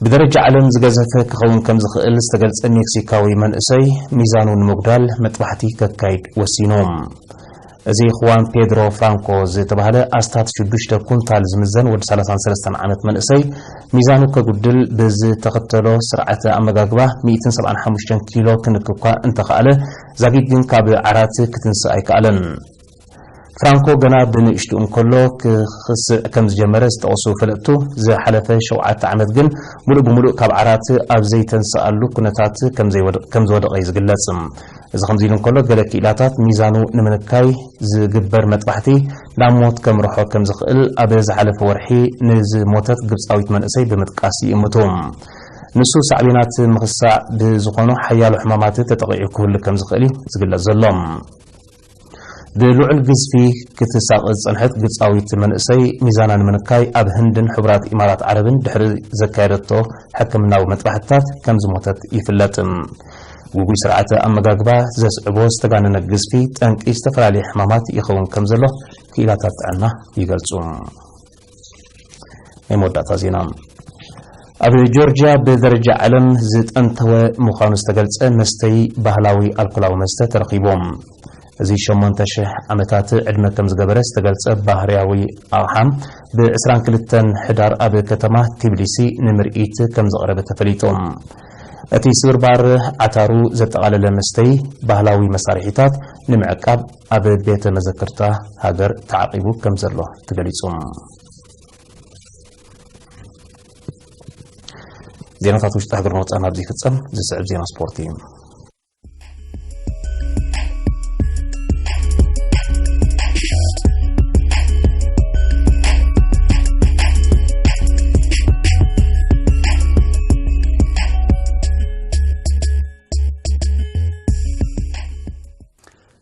ብደረጃ ዓለም ዝገዘፈ ክኸውን ከም ዝኽእል ዝተገልጸ ሜክሲካዊ መንእሰይ፣ ሚዛኑ ንምጉዳል መጥባሕቲ ከካይድ ወሲኑ። እዚ ኹዋን ፔድሮ ፍራንኮ ዝተባህለ ኣስታት ሽዱሽተ ኩንታል ዝምዘን ወዲ ሰላሳን ሰለስተን ዓመት መንእሰይ፣ ሚዛኑ ከጉድል ብዝተኸተሎ ስርዓተ ኣመጋግባ ሚእትን ሰብዓን ሓሙሽተን ኪሎ ክንክብ እኳ እንተኸኣለ፣ ዛጊድ ግን ካብ ዓራት ክትንስእ ኣይከኣለን። ፍራንኮ ገና ብንእሽቱ እንከሎ ክኽስዕ ከም ዝጀመረ ዝጠቐሱ ፈለጥቱ፣ ዝሓለፈ ሸውዓተ ዓመት ግን ምሉእ ብምሉእ ካብ ዓራት ኣብ ዘይተንስኣሉ ኩነታት ከም ዘይወደ-፣ ከም ዝወደቐ እዩ ዝግለጽ። እዚ ከምዚ ኢሉ እንከሎ፣ ገለ ክኢላታት ሚዛኑ ንምንካይ ዝግበር መጥባሕቲ ናብ ሞት ከምርሖ ከም ዝኽእል ኣብ ዝሓለፈ ወርሒ ንዝሞተት ግብጻዊት መንእሰይ ብምጥቃስ ይእምቱ። ንሱ ሳዕቤናት ምኽሳዕ ብዝኾኑ ሓያሎ ሕማማት ተጠቒዑ ክህሉ ከም ዝኽእል እዩ ዝግለጽ ዘሎ። ብልዑል ግዝፊ ክትሳቐ ዝጸንሐት ግብጻዊት መንእሰይ፣ ሚዛና ንምንካይ ኣብ ህንድን ሕቡራት ኢማራት ዓረብን ድሕሪ ዘካየደቶ ሕክምናዊ መጥባሕትታት ከም ዝሞተት ይፍለጥ። ግጉይ ስርዓተ ኣመጋግባ ዘስዕቦ ዝተጋነነ ግዝፊ ጠንቂ ዝተፈላለዩ ሕማማት ይኸውን ከም ዘሎ ክኢላታት ጥዕና ይገልጹ። ናይ መወዳእታ ዜና። ኣብ ጆርጅያ ብደረጃ ዓለም ዝጠንተወ ምዃኑ ዝተገልጸ መስተይ ባህላዊ ኣልኮላዊ መስተ ተረኺቡ። እዚ ሸሞንተ ሽሕ ዓመታት ዕድመ ከም ዝገበረ ዝተገልጸ ባህርያዊ ኣቕሓ፣ ብ ዕስራን ክልተን ሕዳር ኣብ ከተማ ቲብሊሲ ንምርኢት ከም ዝቐረበ ተፈሊጡ። እቲ ስብርባር ዓታሩ ዘጠቓለለ መስተይ ባህላዊ መሳርሒታት ንምዕቃብ ኣብ ቤተ መዘክርታ ሃገር ተዓቂቡ ከም ዘሎ ተገሊጹ። ዜናታት ውሽጢ ሃገር መውጻእና ኣብዚ ይፍጸም። ዝስዕብ ዜና ስፖርት እዩ።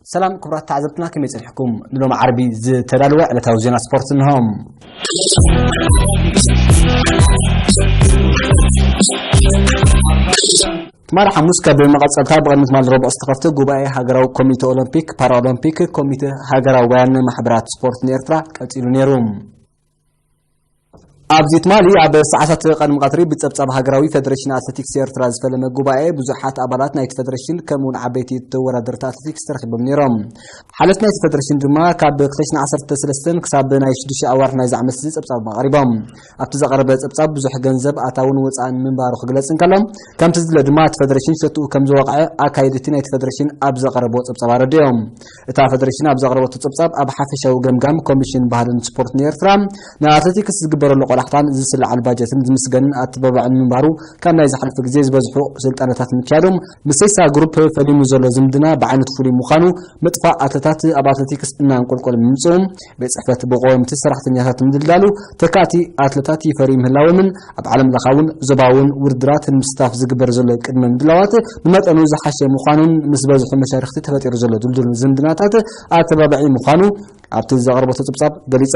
ሰላም ክቡራት ተዓዘብትና፣ ከመይ ጸኒሕኩም? ንሎሚ ዓርቢ ዝተዳለወ ዕለታዊ ዜና ስፖርት እንሆ። ትማሊ ሓሙስ ካብ መቐጸልታ ብቕድሚ ትማሊ ረቡዕ ዝተኸፍተ ጉባኤ ሃገራዊ ኮሚተ ኦሎምፒክ ፓራኦሎምፒክ ኮሚተ ሃገራውያን ማሕበራት ስፖርት ንኤርትራ ቀጺሉ ነይሩ። ኣብዚ ትማሊ ኣብ ሰዓታት ቀድሚ ቀትሪ ብጸብጻብ ሃገራዊ ፌደሬሽን ኣትሌቲክስ ኤርትራ ዝፈለመ ጉባኤ ብዙሓት ኣባላት ናይቲ ፌደሬሽን ከምኡውን ዓበይቲ ተወዳደርቲ ኣትሌቲክስ ተረኺቦም ነይሮም። ሓለፍቲ ናይቲ ፌደሬሽን ድማ ካብ ክልተ ሽሕን ዓሰርተ ሰለስተን ክሳብ ናይ ሽዱሽተ ኣዋርሕ ናይዚ ዓመት እዚ ጸብጻቦም ኣቕሪቦም። ኣብቲ ዘቐረበ ጸብጻብ ብዙሕ ገንዘብ ኣታውን ወጻእን ምንባሩ ክግለጽ እንከሎ፣ ከምቲ ዝድለ ድማ እቲ ፌደሬሽን ሸትኡ ከም ዝወቕዐ ኣካየድቲ ናይቲ ፌደሬሽን ኣብ ዘቐረብዎ ጸብጻብ ኣረዲኦም። እታ ፌደሬሽን ኣብ ዘቕረበቶ ጸብጻብ፣ ኣብ ሓፈሻዊ ገምጋም ኮሚሽን ባህልን ስፖርትን ኤርትራ ንኣትሌቲክስ ዝግበረሉ ቆላሕታን ዝስለዓል ባጀትን ዝምስገንን ኣተባባዕን ምንባሩ፣ ካብ ናይ ዝሓለፈ ግዜ ዝበዝሑ ስልጠናታት ምክያዶም፣ ምስ ሴሳ ግሩፕ ፈሊሙ ዘሎ ዝምድና ብዓይነቱ ፍሉይ ምዃኑ፣ ምጥፋእ ኣትለታት ኣብ ኣትሌቲክስ እናንቆልቆለ ምምፅኡ፣ ቤት ጽሕፈት ብቆወምቲ ሰራሕተኛታት ምድልዳሉ፣ ተካእቲ ኣትለታት ይፈርዩ ምህላዎምን ኣብ ዓለም ለኻውን ዞባውን ውድድራት ንምስታፍ ዝግበር ዘሎ ቅድመ ምድላዋት ብመጠኑ ዝሓሸ ምዃኑን ምስ በዝሑ መሻርክቲ ተፈጢሩ ዘሎ ድልዱል ዝምድናታት ኣተባባዒ ምዃኑ ኣብቲ ዘቐረበቶ ጸብጻብ ገሊጻ።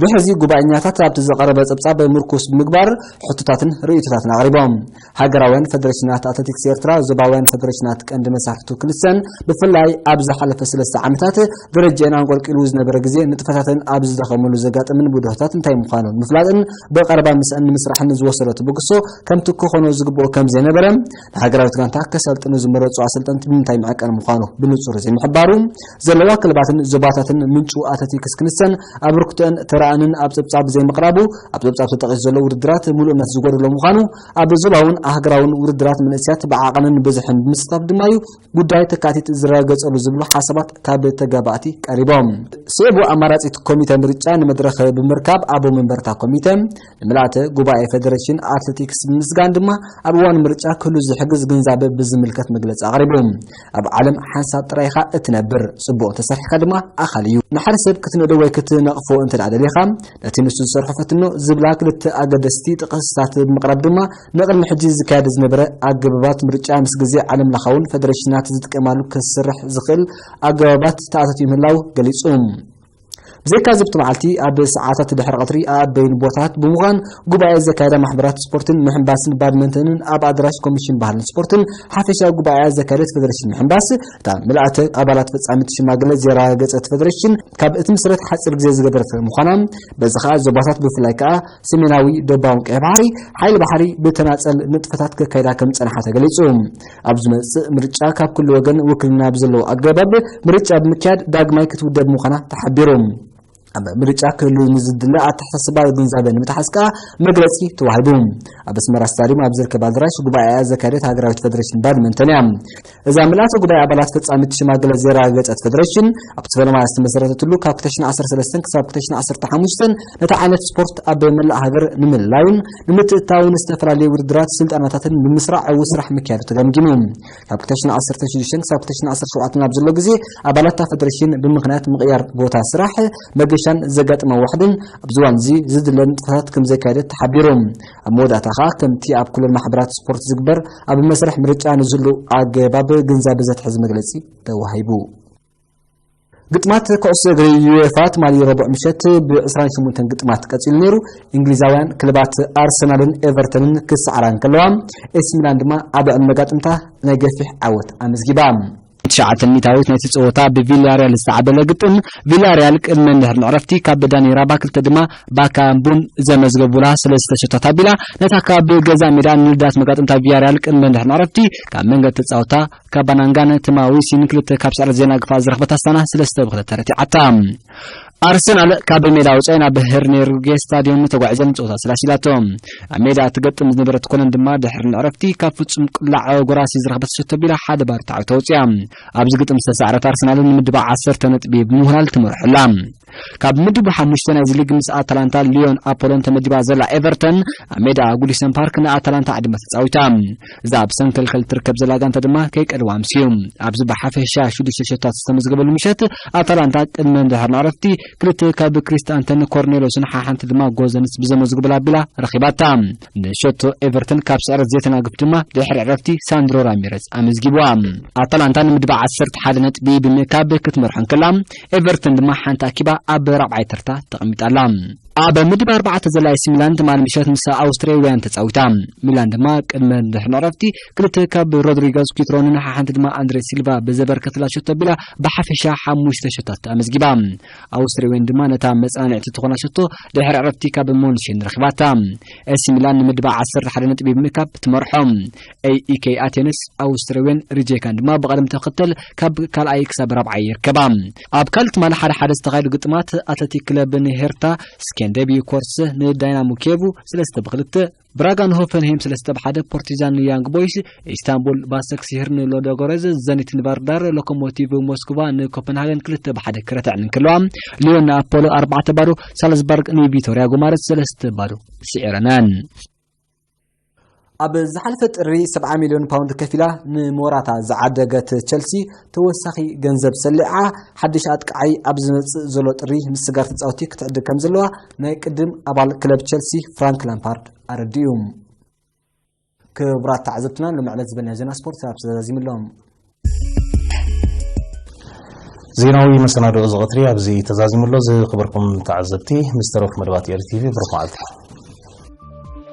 ብሕዚ ጉባኤኛታት ኣብቲ ዘቐረበ ጸብጻብ ምርኩስ ብምግባር ሕቶታትን ርእይቶታትን ኣቕሪቦም። ሃገራውያን ፈደረሽናት ኣትሌቲክስ ኤርትራ ዞባውያን ፈደረሽናት ቀንዲ መሳርሕቱ ክንሰን ብፍላይ ኣብ ዝሓለፈ ሰለስተ ዓመታት ደረጃን ኣንቆልቂሉ ዝነበረ ግዜ ንጥፈታትን ኣብ ዝደኸመሉ ዘጋጠምን ብድሆታት እንታይ ምዃኑ ምፍላጥን ብቐረባ ምስአን ንምስራሕን ዝወሰዶ ተበግሶ ከምቲ ክኾኖ ዝግብኦ ከም ዘይነበረ ንሃገራዊት ጋንታ ከሰልጥኑ ዝመረጹ ኣሰልጠንቲ ብምንታይ መዐቀኒ ምዃኑ ብንጹር ዘይምሕባሩ ዘለዋ ክለባትን ዞባታትን ምንጩ ኣትሌቲክስ ክንሰን ኣበርክቶአን ተራእንን ኣብ ጸብጻብ ዘይምቕራቡ ኣብ ጸብጻብ ተጠቒሱ ዘሎ ውድድራት ምሉእነት ዝጎደሎ ምዃኑ ኣብ ዞባውን ኣህገራውን ውድድራት መንእሰያት ብዓቐንን ብዝሕን ብምስታፍ ድማ እዩ ጉዳይ ተካቲት ዝረጋገጸሉ ዝብሉ ሓሳባት ካብ ተጋባእቲ ቀሪቦም። ስዕቡ ኣማራጺት ኮሚተ ምርጫ ንመድረኽ ብምርካብ ኣቦ መንበርታ ኮሚተ ንምልኣተ ጉባኤ ፈደረሽን ኣትሌቲክስ ብምስጋን ድማ ኣብ እዋን ምርጫ ክህሉ ዝሕግዝ ግንዛበ ብዝምልከት መግለጺ ኣቕሪቡ። ኣብ ዓለም ሓንሳብ ጥራይ ኢኻ እትነብር፣ ጽቡቕ ተሰሪሕካ ድማ ኣኻሊ እዩ። ንሓደ ሰብ ክትንእዶ ወይ ክትነቕፎ እንተ ደኣ ደሊኻ፣ ነቲ ንሱ ዝሰርሖ ፈትኖ ዝብላ ክልተ ኣገደስቲ ጥቕስታት ብምቕራብ ድማ ንቕድሚ ሕጂ ዝካየድ ዝነበረ ኣገባባት ምርጫ ምስ ግዜ ዓለም ለኻውን ፈደረሽናት ዝጥቀማሉ ክስራሕ ዝኽእል ኣገባባት ተኣታትዩ ምህላው ገሊጹ። ብዘይካ እዚ ኣብቲ መዓልቲ ኣብ ሰዓታት ድሕሪ ቀትሪ ኣብ በይኑ ቦታታት ብምዃን ጉባኤ ዘካየዳ ማሕበራት ስፖርትን ምሕንባስን ባድመንተንን ኣብ ኣዳራሽ ኮሚሽን ባህልን ስፖርትን ሓፈሻዊ ጉባኤ ዘካየደት ፈደረሽን ምሕንባስ እታ ምልኣተ ኣባላት ፈጻሚት ሽማግለ ዘረጋገጸት ፈደረሽን ካብ እትምስረት ሓጺር ግዜ ዝገበረት ምዃና በዚ ከኣ ዞባታት ብፍላይ ከኣ ሰሜናዊ ደቡባዊ ቀይ ባሕሪ ሓይሊ ባሕሪ ብተናጸል ንጥፈታት ከካይዳ ከም ዝጸንሓ ተገሊጹ። ኣብ ዝመጽእ ምርጫ ካብ ኩሉ ወገን ውክልና ብዘለዎ ኣገባብ ምርጫ ብምክያድ ዳግማይ ክትውደብ ምዃና ተሓቢሩ። ኣብ ምርጫ ክህሉ ንዝድለ ኣተሓሳስባ ግንዛበ ንምትሓዝ ከኣ መግለጺ ተዋሂቡ። ኣብ ኣስመራ ስታድዩም ኣብ ዝርከብ ኣዳራሽ ጉባኤኣ ዘካየደት ሃገራዊት ፈደረሽን ባድመንተን እያ። እዛ ምልኣተ ጉባኤ ኣባላት ፈጻሚት ሽማግለ ዘረጋገጸት ፈደረሽን ኣብቲ ፈለማ ዝተመሰረተትሉ ካብ ክልተ ሽሕን ዓሰርተ ሰለስተን ክሳብ ክልተ ሽሕን ዓሰርተ ሓሙሽተን ነቲ ዓይነት ስፖርት ኣብ መላእ ሃገር ንምልላዩን ንምትእትታውን ዝተፈላለዩ ውድድራት ስልጠናታትን ብምስራዕ ዕዉት ስራሕ ምክያዱ ተገምጊሙ። ካብ ክልተ ሽሕን ዓሰርተ ሽዱሽተን ክሳብ ክልተ ሽሕን ዓሰርተ ሸውዓተን ኣብ ዘሎ ግዜ ኣባላት እታ ፈደረሽን ብምኽንያት ምቕያር ቦታ ስራሕ መገሻን ዘጋጠማ ዋሕድን ኣብዚ እዋን እዚ ዝድለ ንጥፈታት ከም ዘካየደት ተሓቢሩ። ኣብ መወዳእታ ከኣ ከምቲ ኣብ ኩለን ማሕበራት ስፖርት ዝግበር ኣብ መስርሕ ምርጫ ንዝህሉ ኣገባብ ግንዛበ ዘትሕዝ መግለጺ ተዋሂቡ። ግጥማት ኩዕሶ እግሪ ዩኤፋ ትማሊ ረቡዕ ምሸት ብ ዕስራን ሸሞንተን ግጥማት ቀጺሉ ነይሩ። እንግሊዛውያን ክለባት ኣርሰናልን ኤቨርተንን ክሰዓራ እንከለዋ፣ ኤሲ ሚላን ድማ ኣብ ልዕሊ መጋጥምታ ናይ ገፊሕ ዓወት ኣመዝጊባ። ትሽዓተ ሚእታዊት ናይቲ ጸወታ ብቪላርያል ዝተዓበለ ግጥም፣ ቪላርያል ቅድመ እንድሕር ንዕረፍቲ ካብ ዳኒ ራባ ክልተ ድማ ባካምቡን ዘመዝገቡላ ሰለስተ ሸቶታት ኣቢላ፣ ነታ ካብ ገዛ ሜዳ ንልዳት መጋጥምታ ቪላርያል ቅድመ እንድሕር ንዕረፍቲ ካብ መንገዲ ተጻወታ ካባናንጋን ትማዊሲን ክልተ ካብ ስዕረት ዜና ግፋ ዝረኽበት ኣስታና ሰለስተ ብክልተ ረቲዓታ። ኣርሰናል ካብ ሜዳ ወጻኢ ናብ ሄርኔርጌ ስታዲየም ተጓዒዘ ንጸወታ ስላሲላቶ። ኣብ ሜዳ ትገጥም ዝነበረት ኮለን ድማ ድሕሪ ንዕረፍቲ ካብ ፍጹም ቅላዕ ጎራሲ ዝረኽበት ሸቶ ቢላ ሓደ ባዶ ተዓዊታ ወጽያ። ኣብዚ ግጥም ዝተሳዕረት ኣርሰናል ንምድባ ዓሰርተ ነጥቢ ብምውህላል ትመርሖ ኣላ። ካብ ምድቡ ሓሙሽተ ናይዚ ሊግ ምስ ኣታላንታ፣ ሊዮን፣ ኣፖሎን ተመዲባ ዘላ ኤቨርተን ኣብ ሜዳ ጉዲሰን ፓርክ ንኣታላንታ ዓዲማ ተጻዊታ። እዛ ኣብ ሰንከልከል ትርከብ ዘላ ጋንታ ድማ ከይቀድዋ ኣምስዩ። ኣብዚ ብሓፈሻ ሽዱሽተ ሸታት ዝተመዝገበሉ ምሸት ኣታላንታ ቅድመ እንድሕር ንዕረፍቲ ክልተ ካብ ክሪስታንተን ኮርኔሎስን ሓሓንቲ ድማ ጎዘንስ ብዘመዝግቡላ ኣቢላ ረኺባታ። ንሸቶ ኤቨርተን ካብ ስዕረት ዘይተናግፍ ድማ ድሕሪ ዕረፍቲ ሳንድሮ ራሚረዝ ኣመዝጊብዋ። ኣታላንታ ንምድባ ዓሰርተ ሓደ ነጥቢ ብምእካብ ክትመርሖ እንከላ፣ ኤቨርተን ድማ ሓንቲ ኣኪባ ኣብ ራብዓይ ተርታ ተቐሚጣ ኣላ። ኣብ ምድብ ኣርባዕተ ዘላ ኤሲ ሚላን ትማሊ ምሸት ምስ ኣውስትሪያውያን ተጻዊታ። ሚላን ድማ ቅድመ ድሕሪ ዕረፍቲ ክልተ ካብ ሮድሪጎስ ኪትሮንን ሓሓንቲ ድማ ኣንድሬ ሲልቫ ብዘበርከትላ ሸቶ ኣቢላ ብሓፈሻ ሓሙሽተ ሸታት ኣመዝጊባ። ኣውስትሪያውያን ድማ ነታ መጽናንዕቲ ትኾና ሸቶ ድሕሪ ዕረፍቲ ካብ ሞንሽን ረኺባታ። ኤሲ ሚላን ንምድባ ዓሰርተ ሓደ ነጥቢ ብምእካብ ትመርሖ። ኤኢኬ ኣቴንስ፣ ኣውስትሪያውያን ሪጄካን ድማ ብቐደም ተኸተል ካብ ካልኣይ ክሳብ ራብዓይ ይርከባ። ኣብ ካልእ ትማሊ ሓደ ሓደ ዝተኻየዱ ግጥም ማት ኣትሌቲክ ክለብ ንሄርታ ስኬንደቢ ኮርስ ንዳይናሞ ኬቡ ሰለስተ ብክልተ፣ ብራጋ ንሆፈንሄም ሰለስተ ብሓደ፣ ፖርቲዛን ንያንግ ቦይስ፣ ኢስታንቡል ባሰክሲሂር ንሎዶጎረዝ፣ ዘኒት ንባርዳር፣ ሎኮሞቲቭ ሞስኩቫ ንኮፐንሃገን ክልተ ብሓደ ክረትዐን እንከለዋ፣ ሊዮን ንኣፖሎ ኣርባዕተ ባዶ፣ ሳልዝበርግ ንቪቶርያ ጉማረዝ ሰለስተ ባዶ ስዒረናን። ኣብ ዝሓለፈ ጥሪ ሰብዓ ሚልዮን ፓውንድ ከፊላ ንሞራታ ዝዓደገት ቸልሲ፣ ተወሳኺ ገንዘብ ሰሊዓ፣ ሓድሽ ኣጥቃዓይ ኣብ ዝመጽእ ዘሎ ጥሪ ምስ ስጋር ተጻወቲ ክትዕድግ ከም ዘለዋ ናይ ቅድም ኣባል ክለብ ቸልሲ ፍራንክ ላምፓርድ ኣረዲኡ። ክቡራት ተዓዘብትና፣ ሎም ዕለት ዝበልና ዜና ስፖርት ኣብ ተዛዚምሎም። ዜናዊ መሰናድኦ ዝቐትሪ ኣብዚ ተዛዚሙ ኣሎ። ዝኽበርኩም ተዓዘብቲ፣ ምስ ተረፉ መደባት ኤሪ ቲቪ ብሩኽ መዓልቲ።